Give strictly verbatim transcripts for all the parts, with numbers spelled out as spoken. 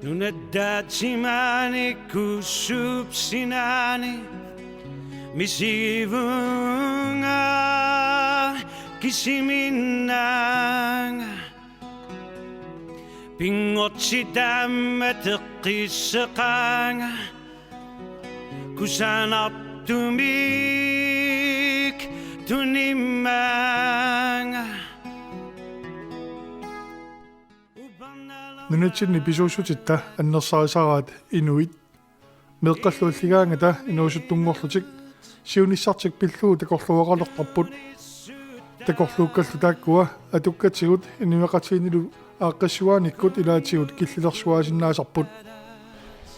Nunatta timaani kuussuup sinaani misigivunga kisiminnaanga. Pinngortitaq aamma teqqisseqaanga kusanartumik tunimmaanga. Nunatsinni pisuussutitta annersarisaraat inuit meeqqallu alligaangata inuusuttunngorlutik siunissartik pillugu takorluugaqalertarput. Takorluukkallu taakkua atukkatigut inuiaqatigiinnilu aaqqissugaanikkut ilaatigut killilersuaasinnaasarput.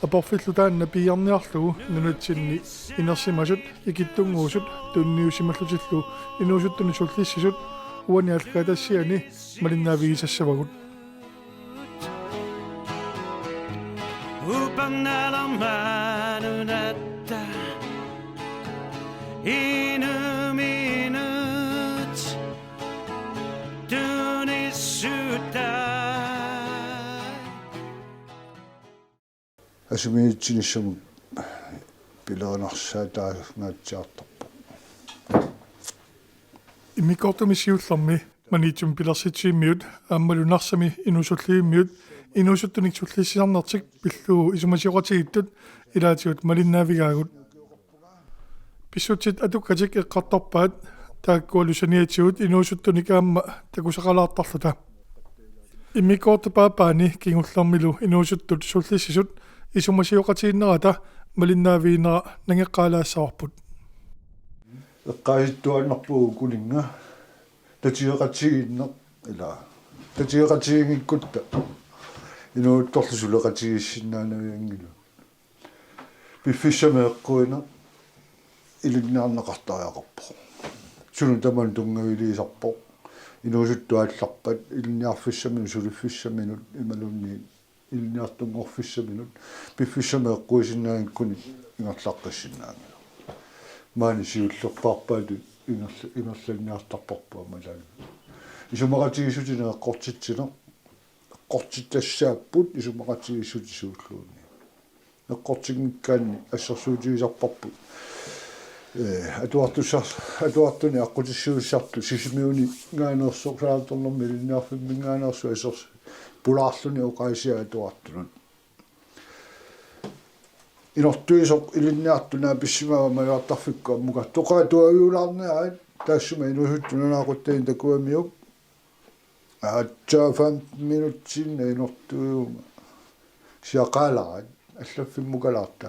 Aporfillu taanna piiarniarlugu nunatsinni inersimasut ikittunnguusut tunniussimallutillu inuusuttunik sullissisut uani aallakaatitassiani malinnaavigisassavagut. Upannalermanunatta inuminut tunissuttai. Asimiitsinissamut pilerinarsaataangaatsiartarpoq. Immikkoortumi siullermi Maniitsumi pilersitsivimmiut aammalu Narsami inuusullivimmiut inuusuttunik sullissisarnertik pillugu isumasioqatigiittut ilaatigut malinnaavigaagut. Pissutsit atukkatik eqqartorpaat taakkualu saniatigut inuusuttunik aamma takusaqalaartarluta. Immikkoortut paappaanni kingullermilu inuusuttut sullissisut isumasioqatigiinnerata malinnaaviginera nangeqqaalaassavarput. Eqqaasittuaannarpugut kuninga tatigeqatigiinneq ila tatigeqatigiinngikkutta inuuttorlu suleqatigiissinnaanavianngilaq. Piffissami eqquineq ilinniarneqartariaqarpoq. Sunut tamanut tunngaviliisarpoq. Inuusuttut aallarpat ilinniarfissaminut suliffissaminut imaluunniit ilinniartunngorfissaminut piffissami eqquisinnaanngikkunik ingerlaqqissinnaanngilaq. Maani siullerpaarpaatut ingerla-, ingerlanniartarparput aamma taanna. Isumaqatigiissutinik eqqortitsineq, eqqortitassaapput isumaqatigiissutit suulluunniit. Eqqortinngikkaanni assersuutigisarparput. Ee, atuartussar-, atuartunik aqqutissiuussisartut Sisimiuninngaanneersoq, Sanaartornermik Ilinniarfimminngaanneersoq assers-, pulaarluni oqaasia atuartunut. Inortuisoq ilinniartut naapissimavaa majuartarfikkut ammukartoqaat tuaviulaarnerai taassuma inuusuttut nunaqattanik takugamiuk. Aatsaat femten minutsiinnaq inortuivunga. Siaqaalaat, allaffimmukalaarta.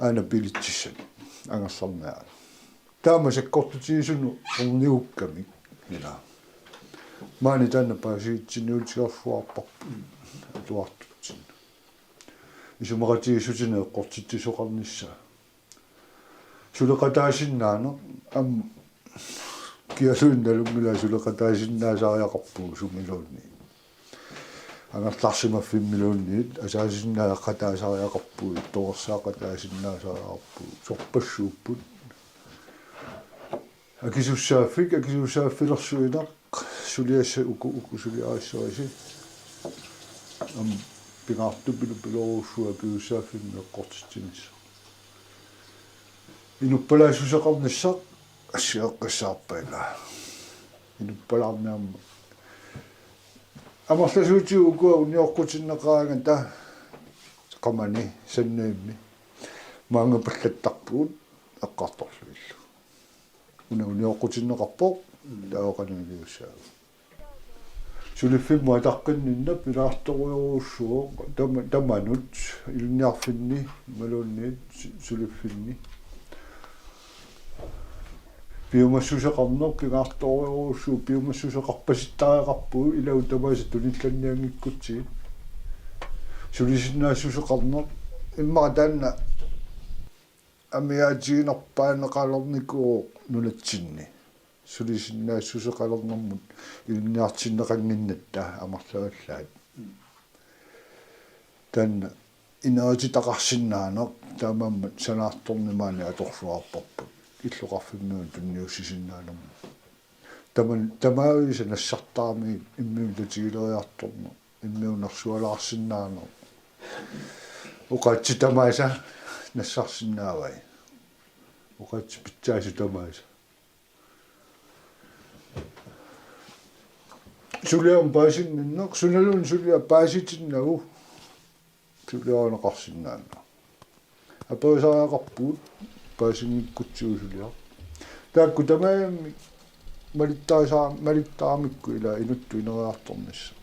Aana bilitsissanik angerlarniarlugu. Taama sakkortutigisunut ornigukkamik ila. Maani taanna paasivitsinnut tigersuarparput atuartutsinnut. Isumaqatigiissutinik eqqortitsisoqarnissaa. Suleqataasinnaaneq aamma kialuinnaq nalunngilaa suleqataasinnaasariaqarpugut sumiluunniit. Angerlarsimaffimmiluunniit asaasinnaaqataasariaqarpugut, ittoqqorsaaqataasinnaasariaqarpugut, sorpassuupput. Akisussaaffik, akisussaaffillersuineq, suliassat uku, uku suliarissavasi. Aamma pingaartumik pilu-, piloorujussuaq akisussaaffimmi eqqortitsinissaq. Inuppalaassuseqarnissaq assigeqqissaarpaa ila. Inuppalaarneq aamma. Amerlasuutigut ukua unioqqutinneqaraangata qamani Sandømmi maanga pallattarpugut eqqartorlugillu. Una unioqqutinneqarpoq, taava qanoq iliussaagut. Suliffimmut ataqqinninneq pingaartorujussuuvoq tama-, tamanut ilinniarfinni imaluunniit su-, suliffinni. Piumassuseqarneq pingaartorujussuuvoq, piumassuseqarpasittariaqarpugut ilagut tamaasa tunillannianngikkutsigit. Sulisinnaassuseqarneq immaqa taanna amigaatiginerpaaneqalernikuuvoq nunatsinni. Sulisinnaassuseqalernermut ilinniartinneqannginnatta amerlavallaat. Taanna inerititaqarsinnaaneq taamaammat sanaartorneq maani atorluarparput illoqarfimmiunut tunniussisinnaanermut. Taman-, tamaavisa nassartaramigit imminut tatigileriartorneq. immiunersualaarsinnaaneq. Oqaatsit tamaasa nassarsinnaavai. Oqaatsit pitsaasut tamaasa. Suliaq paasinninneq, sunaluunniit suliaq paasitinnagu suliarineqarsinnaanera. Aperisariaqarpugut paasinngikkutsigu suliaq. Taakku tamarmik malittarisaa-, malittaramikku ila inuttut ineriartornissaq.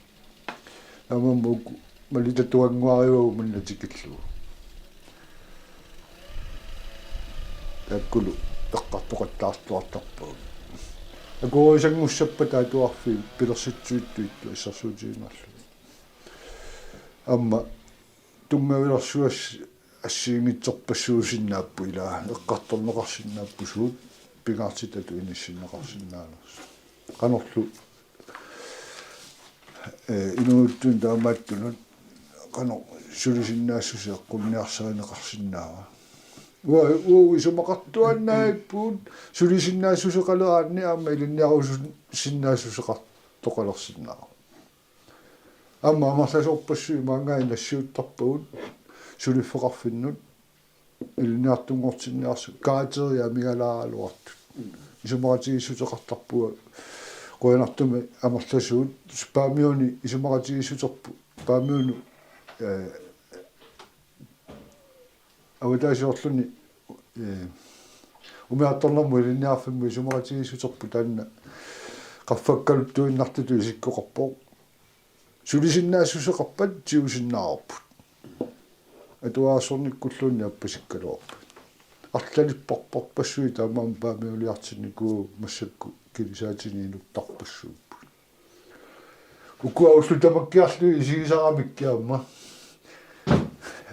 Taamaammat uku malittatuannguarivagut manna tikillugu. Taakkulu eqqartoqattaartuartarpagut. Akuerisanngussappat atuarfiit pilersitsivittuittut assersuutigiinnarlugit. Aamma tunngavilersugassat assigiinngitsorpassuusinnaapput, ila eqqartorneqarsinnaapput suut pingaartitatut inissinneqarsinnaanersut. Qanorlu, eh, inuusuttut taamaattunut qanoq sulisinnaassuseq eqqunniarsarineqarsinnaava. Uagut, uagut isumaqartuaannarpugut sulisinnaassuseqaleraanni aamma ilinniarusinnaassuseqartoqalersinnaavoq. Aamma amerlasoorpassuit maanngaanniit nassiuttarpagut suliffeqarfinnut ilinniartunngortinniarsut karakterit amigalaaraluartut. Isumaqatigiissuteqartarpugut qujanartumik amerlasuut Paamiuni isumaqatigiissuterput. Paamiunut, eh, avataasiorluni, eh, umiartornermut ilinniarfimmut isumaqatigiissuterput taanna qaffakkaluttuinnartutut isikkoqarpoq. Sulisinnaassuseqarpat tigusinnaavarput. Atuarsornikkulluunniit appasikkaluarpat. Arlalipparparpassuit taamaammat Paamiuliartinnikuuvugut massakkut kilisaatini inuttarpassuupput. Ukua ullut tamakkiarlugit isigisaramikkit aamma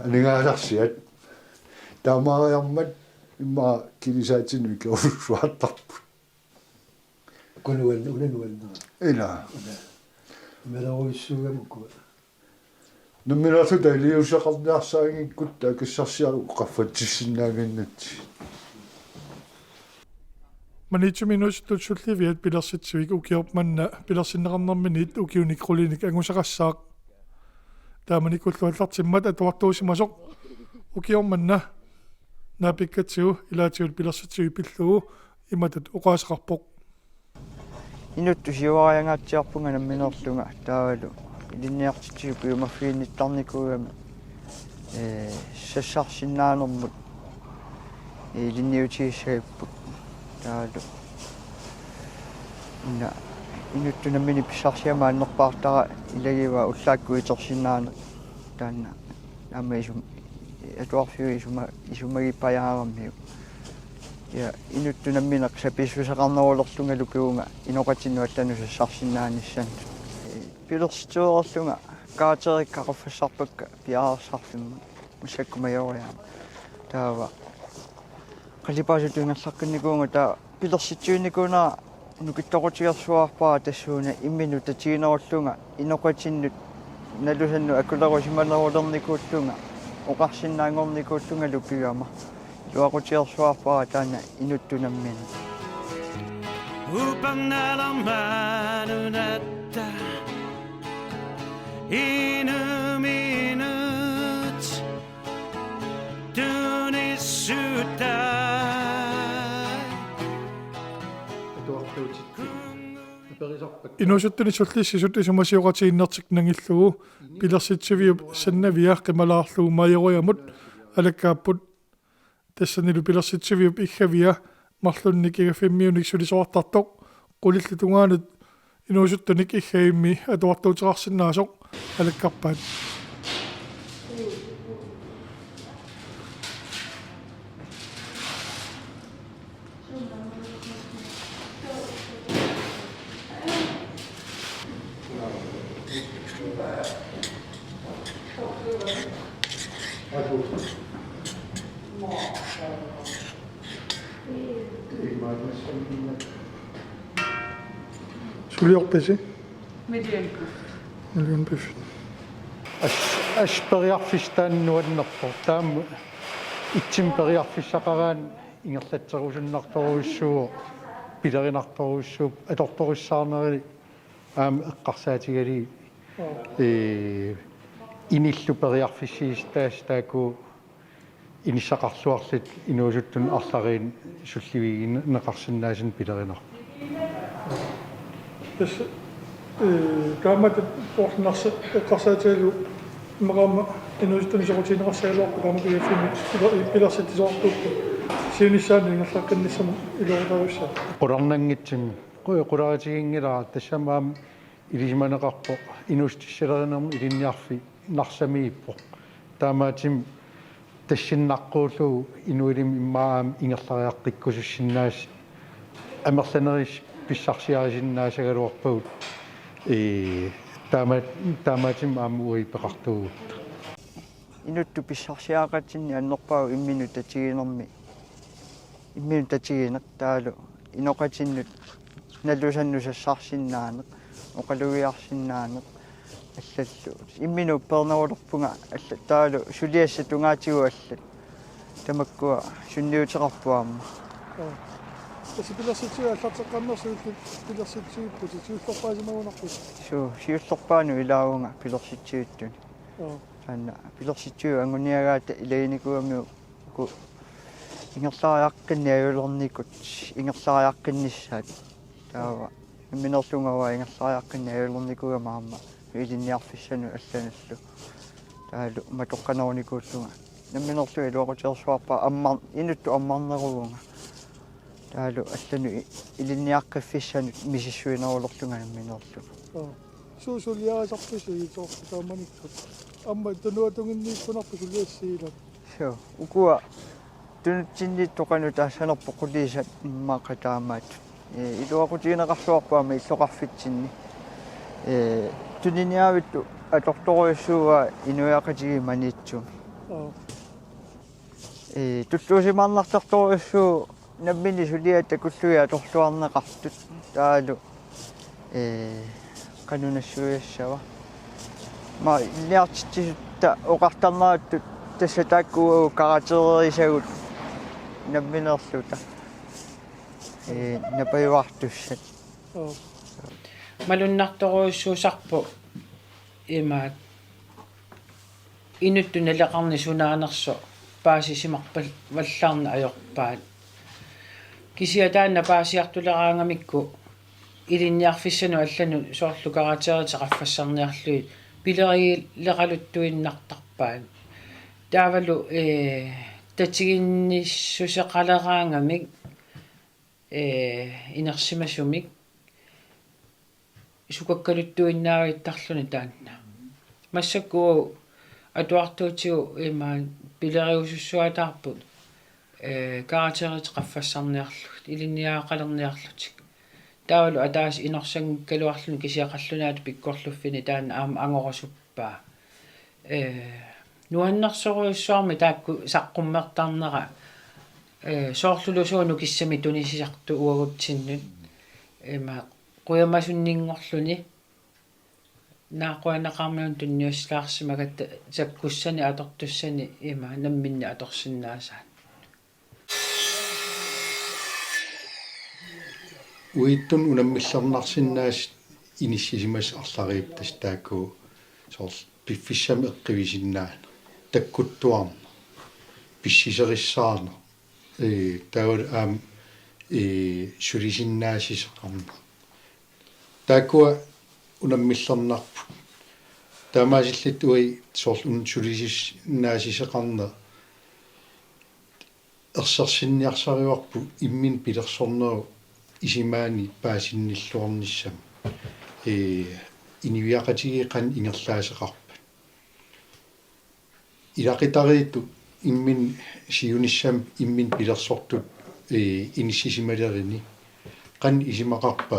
aningaasarsiat. Taamaariarmat immaqa kilisaatinut ikerussuartarput. Kunuan, unanuannera. Ila. Ila. Imalerujussuugami ukua. Nammineerluta iliuuseqarniarsarinngikkutta akissarsiagut qaffatsissinnaannginnatsigit. Maniitsumi inuusuttut sulliviat pilersitsivik ukioq manna pilersinneqarnerminiit ukiunik qulinik angusaqassaaq. Taamanikullu aallartimmat atuartuusimasoq ukioq manna naapikkatsigu ilaatigut pilersitsivik pillugu imatut oqaaseqarpoq. Inuttut siuariangaatsiarpunga nammineerlunga taavalu ilinniartitsigut piumaffiginnittarnikuugami, ee, sassarsinnaanermut ilinniutigissagipput taavalu. Una inuttut nammineq pissarsiama annerpaartara ilagivaat ullaakkut itersinnaaneq taanna aamma isum-, atuarfiup isuma-, isumagippajaaramiuk. Ja inuttut nammineq sapiissuseqarnerulerlungalu pivunga inoqatinnut allanut sassarsinnaanissannut. Pilersitsiveerlunga karakterikka qaffassarpakka piareersarfimmut massakkut Majoriaamut. Taava qalipaasutut ingerlaqqinnikuuvunga taava pilersitsivinnikuunera nukittoqutigersuarpara tassuuna imminut tatiginerullunga inoqatinnut nalusannut akulerusimanerulernikuullunga oqarsinnaanngornikuullungalu pigama. Iluaqutigersuarpara taanna inuttut nammineq. Upannalermanunatta inuminut tunissuttai. Inuusuttunik sullissisut isumasioqatigiinnertik nangillugu pilersitsiviup sannavia qimalaarlugu Majoriamut alakkaapput. Tassanilu pilersitsiviup iggavia marlunnik igaffimmiunik sulisoqartartoq qulillit tungaanut inuusuttunik iggavimmi atuartuuteqarsinnaasoq alakkarpaat. Suliorpisi? Million Buffett. Million Buffett. As-, as periarfissaq taanna nuannerpoq. Taama ittumik periarfissaqaraanni ingerlatserusunnartorujussuuvoq, pilerinartorujussuuvoq, atortorissaarneri aamma eqqarsaatigalugit. Ee, inillu periarfissiissutaasut taakku inissaqarluarlutik inuusuttunut arlariinnik sullivigineqarsinnaasunik pilerinarpoq. Tassa, ee, taamatut toornarsa eqqarsaatigalugu immaqa aamma inuusuttunut soqutigineqassagaluarpoq taama P F-imi pila-, pilersitsisoqartuupput siunissaanut ingerlaqqinnissamut iluaqutaajussaaq. Qularnanngitsumik qu-, qularitiginngilara, tassami aamma ilisimaneqarpoq inuussutissalerinermi ilinniarfik Narsamiippoq. Taamaattumik tassinnaqquullugu inuilimi immaqa aamma ingerlariaqqikkusussinnaasut amerlanerisa pissarsiarisinnaasagaluarpagut. Ee, taama-, taamaattumik aamma uagut peqartuuvugut. Inuttut pissarsiaqatinnit annerpaavoq imminut tatiginermi. Imminut tatigineq taavalu inoqatinnut nalusannut sassarsinnaaneq, oqalugiarsinnaaneq, allallu. Imminut uppeernerulerpunga alla-, taavalu suliassat tungaatigut allat. Tamakkua sunniuteqarput aamma. Aa. Tassa pilersitsiviup aallarteqqammersi ullut pilersitsivipputit, siullerpaasimagunarputit? Suu, siullerpaanut ilaavunga pilersitsivittunik. Aa. Taanna pilersitsivik anguniagaata ilaginikuugamiuk uku ingerlariaqqinneq ajulernikut ingerlariaqqinnissaat. Taava nammineerlunga uanga ingerlariaqqinneq ajulernikuugama aamma ilinniarfissanut allanullu. Taavalu matoqqanerunikuullunga. Nammineerlunga iluaqutigersuarpara ammar-, inuttut ammarneruvunga. Taavalu allanut i-, ilinniaqqiffissanut misissuinerulerlunga nammineerlunga. Aa. Suut suliarisarpisi soorlu taamanikkut? Aamma tunuatunginniikkunarpoq suliassiilat. Suu, ukua tunutsinniittoq qanoq taassanerput quliisat immaqa taamaattut. Ee, iluaqutigineqarluarpoq aamma illoqarfitsinni. Ee, tuniniaavittut atortorujussuuaat inuiaqatigiit Maniitsumi. Aa. Ee, tulluusimaarnartartorujussuuvoq nammineq suliat takullugit atorluarneqartut. Taavalu, ee, qanoq nassuiassava. Aamma ilinniartitsisutta oqartarnerattut tassa taakku uagut karakterisagut nammineerluta. Ee, napajuartussat. Aa. Malunnartorujussuusarpoq imaat inuttut naleqarneq sunaanersoq paasisimarpal-, vallaarneq ajorpaat. Kisianni taanna paasiartuleraangamikku ilinniarfissanut allanut soorlu karakterit qaffassanniarlugit pilerigileraluttuinnartarpaat. Taavalu, ee, tatiginnissuseqaleraangamik, ee, inersimasumik sukakkaluttuinnaaviittarluni taanna. Massakkut atuartuutigut ima pilerigusussuataarput, ee, karakterit qaffassarniarlugit, ilinniagaqalerniarlutik. Taavalu ataaseq inorsanngikkaluarluni kisianni qallunaatut pikkorluffini taanna aamma angorusuppaa. Ee, nuannersorujussuarmik taakku saqqummertarnera, ee, soorluluunniit nukissamik tunisisartut uagutsinnut. Ima qujamasunninngorluni, naak qujanaqaarmiunut tunniussilaarsimagatta sakkussanik atortussanik ima namminneq atorsinnaasaat. Uagutsinnut unammillernarsinnaasut inissisimasut arlariipput tassa taakku soorlu piffissami eqqivisinnaaneq, takkuttuarneq, pissiserissaarneq, ee, taavalu aamma, ee, sulisinnaasisoqarneq. Taakkua unammillernarput. Taamaasilluta uagut soorlu una sulisinnaasisoqarneq ersersinniarsarivarput imminut pilersornerup isumaani paasinnilluarnissamut. Ee, inuiaqatigiit qanoq ingerlaasoqarpat. Ilaqutariittut imminut siunissami imminut pilersortut, ee, inissisimalerini qanoq isumaqarpa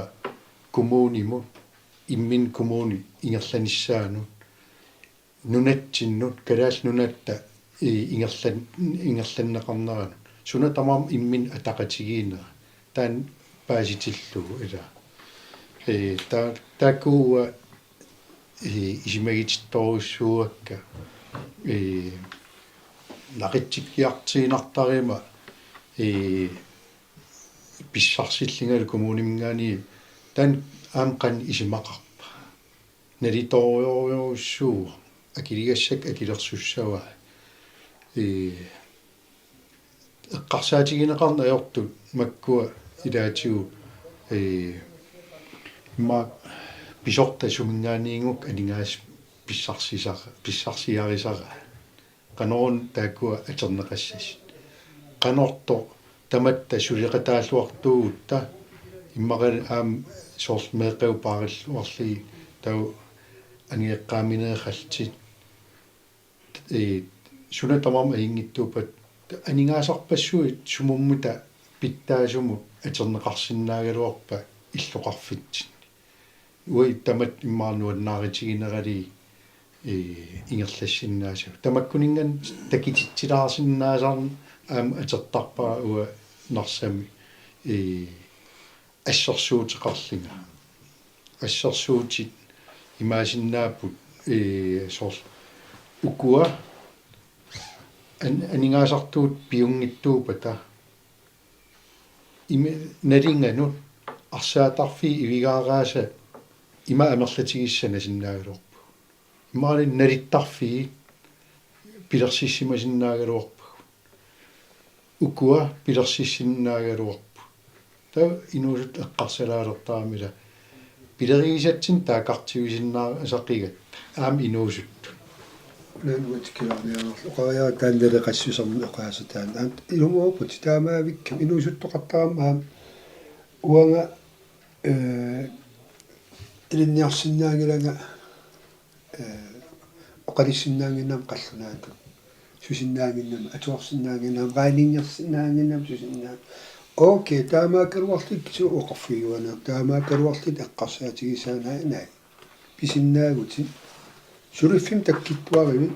kommunimut, imminut kommuni ingerlanissaanut, nunatsinnut, Kalaallit Nunatta, ee, ingerlan-, ingerlanneqarneranut. Suna tamarmi imminut ataqatigiinnera. Taanna paasitillugu ilaa. Ee, ta-, taakku uanga, ee, isumagitittorujussuuakka, ee, naqitsikkiartuinnartarama, ee, pissarsillungalu kommuniminngaanniit taanna aamma qanoq isumaqarpa. Nalitoorujorujussuuvoq, akiligassat akilersussavaat. Ee, eqqarsaatigineqarneq ajortut makkua ilaatigut, ee, immaqa pisortat suminngaanniit aningaasat pissarsisara-, pissarsiarisaraa. Qanoruna taakkua atorneqassasoq. Qanortoq tamatta suleqataalluartuugutta, immaqa aamma soorlu meeqqagut paarilluarlugit taava angajoqqaamineerallutik. Ee, suna tamarmi ajunngitsuuppat aningaasarpassuit sumummuta pitsaasumut atorneqarsinnaagaluarpat illoqarfitsinni. Uagut tamatta immaqa nuannaarutigineralugit, ee, ingerlassinnaasagut. Tamakkuninnga takutitsilaarsinnaasarneq aamma atortarpara uanga Narsami, ee, assersuuteqarlunga. Assersuutit imaasinnaapput, ee, soorlu ukua an-, aningaasartuutit piunngitsuuppata ima nalinganut arsaattarfiit ivigaaraasa ima amerlatigisat sanasinnaagaluarpagut. Imaluunniit nalittarfiit pilersissimasinnaaginnarpagut. Ukua pilersissinnaaginnarpagut. Taava inuusuttut eqqarsalaalertarami ila pilerigisatsinnik taakkartuisinnaasaqqigatta aamma inuusuttut. Naan uatikkilaarnianerlu oqariara taanna naleqassusermik oqaaseq taanna. Aamma ilumoorputit taamaavikkami inuusuttoqartarami aamma uanga, ee, ilinniarsinnaanngilanga, ee, oqalussinnaannginnama qallunaatut. Susinnaannginnama, atuarsinnaannginnama, qaaniinnersinnaannginnama susinnaa-. Okay, taamaakkaluarlutit kisianni oqarfigiuaneq, taamaakkaluarlutit eqqarsaatigisaanai, naak. Pisinnaagutit. Suliffimmi takkuttuarivit,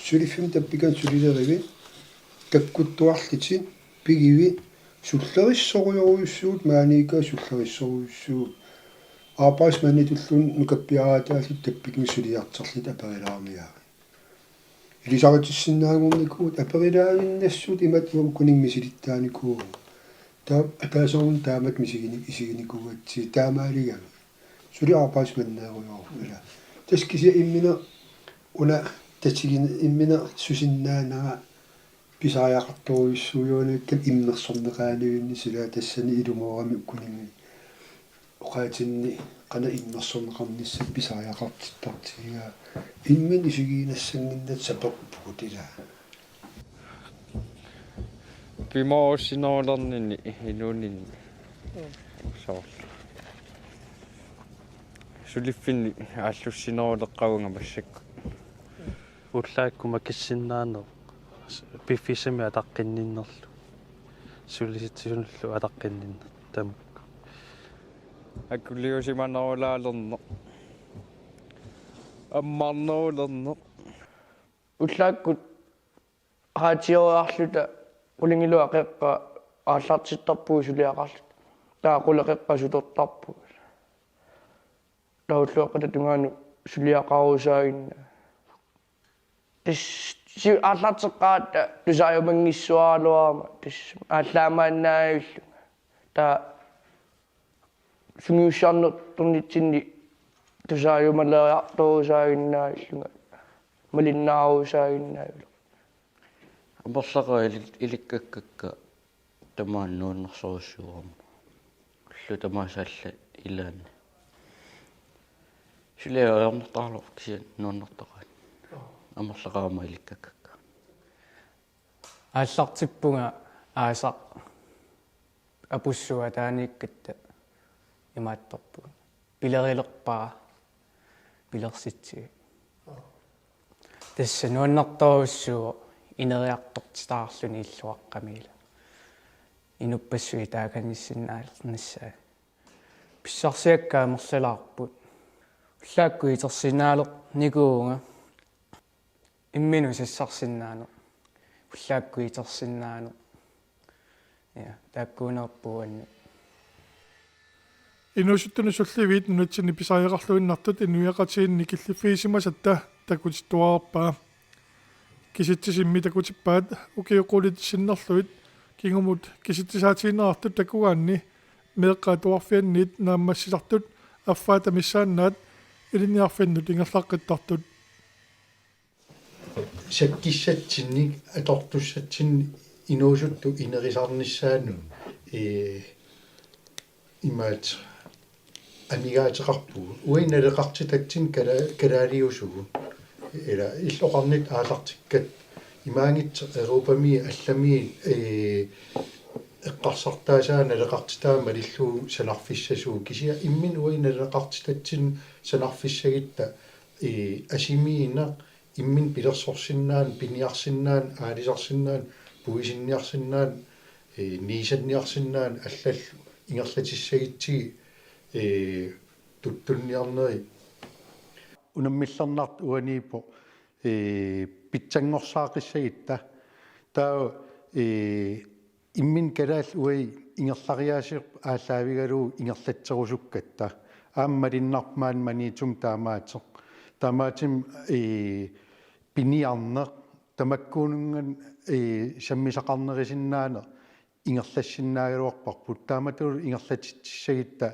suliffimmi tappikani sulilerivit, takkuttuarlutit, pigivit, sullerissorujorujussuuvutit, maaniikkaat sullerissorujussuuvutit. Arbejdsmanditulluunniit nukappiaraataallutit tappikani suliartorlutit aperilaarniarit. Ilisaritissinnaannginnikuuvutit, aperilaaginnassuutit imatut uanga kuninnga misilittaanikuuvugut. Taava ataaseq una taamatut misigini-, isiginikuugatsigit taamaaligami. Suli arbejdsmanderiarujussuuvoq ila. Tassa kisianni imminut una tatigin-, imminut susinnaanera pisariaqartorujussuujuanngikkaluarpoq immersorneqarnivinni, sila tassani ilumoorami kuninnga oqaatsinni qanoq immersorneqarnissaa pisariaqartittartigaa. Imminut isigiinnassannginnatta saperpugut ila. Pimoorussinerulerninni inuuninni. Mm. Soorlu. Suliffinni aallussineruleqqavunga massakkut. Ullaakkut makissinnaaneq piffissami ataqqinninnerlu. Sulisitsisunilu ataqqinninneq tamakku. Akuliusimanerulaalerneq. Ammarnerulerneq. Ullaakkut radioriarluta qulingiluat qeqqat aallartittarpugut suliaqarluta. Taava quleqeqqat sutortarpugut. Taava ulluaqqata tungaanut suliaqarusaaginnaa. Tassa si-, aallarteqqaaratta tusaajumanngitsuaraluarama tassa aallaamaannaavillunga. Taava sungiussarnertornitsinni tusaajumaleriartorusaaginnaavillunga. Malinnaarusaaginnaavilunga. Amerlaqaat ilik-, ilikkakkakka tamaani nuannersorujussuuvoq. Ullut tamaasa allat ilaanni. Suli ajornartaraluarpoq kisianni nuannertaqaat. Amerlaqaat aamma ilikkakkakka. Aallartippunga aasaq apussua taaniikkatta imaattorpunga. Pilerilerpara, pilersitsivik. Tassa nuannertorujussuuvoq ineriartortitaarluni illuaqqami ila. Inuppassuit taakaniissinnaalernissaat. Pissarsiakkaat amerlalaarput. Ullaakkut itersinnaalernikuuvunga. Imminut sassarsinnaaneq. Ullaakkut itersinnaaneq. Ja, taakkuunerput uannut. Inuusuttunut sulliviit nunatsinni pisariaqarluinnartut inuiaqatigiinni killiffigisimasatta takutittuararpaa. Kisitsisit immikkut takutippaat ukiut qulit sinnerlugit kingumut kisitsisaatigineqartut takugaanni meeqqat atuarfianniit naammassisartut affaata missaannaat ilinniarfinnut ingerlaqqittartut. Sakkissatsinnik atortussatsinnik inuusuttut inerisarnissaanut, ee, imaat amigaateqarpugut. Uagut naleqartitatsinnik kala-, kalaaliusugut. Ila illoqarnitta aallartikkatta imaanngitsoq Europami allami, ee, eqqarsartaasaa naleqartitaa malillugu sanarfissasugut, kisianni imminut uagut naleqartitatsinnik sanarfissagutta, ee, asimiineq imminut pilersorsinnaaneq, piniarsinnaaneq, aalisarsinnaaneq, puisinniarsinnaaneq, ee, niisanniarsinnaaneq allallu ingerlatissagutsigit, ee, tuttunniarneri. Unammillernartoq uaniippoq, ee, pitsanngorsaaqqissagutta. Taava, ee, imminut kalaallit uagut ingerlariaaserput aallaavigalugu ingerlatserusukkatta. Aamma malinnarpoq maani Maniitsumi taamaattoq. Taamaattumik, ee, piniarneq tamakkuununnga, ee, sammisaqarnerisinnaaneq ingerlassinnaagaluarparput. Taamatullu ingerlatitsissagutta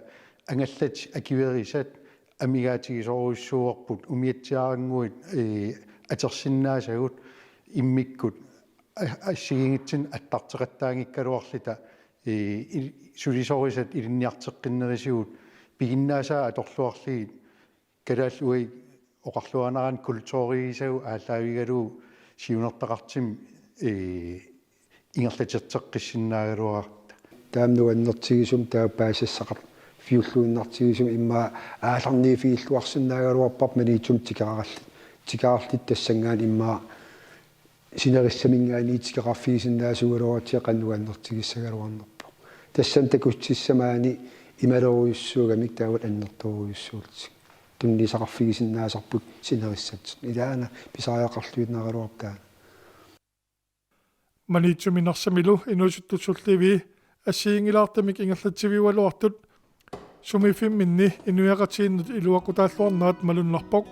angallatit akuerisat amigaatigisorujussuuarput, umiatsiaarannguit, ee, atorsinnaasagut immikkut a-, assigiinngitsunik attarteqattaanngikkaluarluta, ee, il-, sulisorisat ilinniarteqqinnerisigut piginnaasaat atorluarlugit kalaallit uagut oqarluaannaraanni kulturigisagut aallaavigalugu siunertaqartumik, ee, ingerlaterteqqissinnaagaluarput. Taama nuannertigisumik taava paasassaqarfiulluinnartigisumik immaqa aallarniiffigilluarsinnaagaluarparput Maniitsumi tikaarallit. Tikaarallit tassanngaanniit immaqa sinerissaminngaanniit tikeqarfigisinnaasuugaluaratsigu qanoq nuannertigissagaluarnerpoq. Tassani takussutissamaanni imalerujussuugamik taava annertoorujussuullutik. Tunniussaqarfigisinnaasarput sinerissatsinnik. Ilaana pisariaqarluinnaraluarpoq taanna. Maniitsumi Narsamilu inuusuttut sullivii assigiinngilaartumik ingerlatsiviugaluartut sumiiffimminni inuiaqatigiinnut iluaqutaalluarnerat malunnarpoq.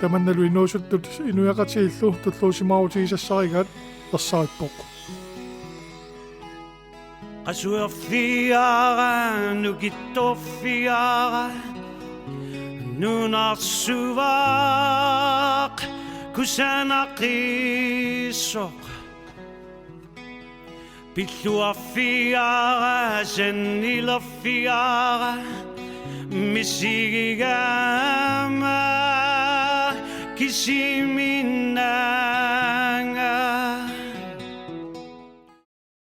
Tamannalu inuusuttut inuiaqatigiillu tulluusimaarutigisassarigaat ersarippoq. Qasuerfiara, nukittorfiara, nunarsuaq kusanaqissoq. Pilluarfiara, sannilerfiara, misigigama kisiminnaanga.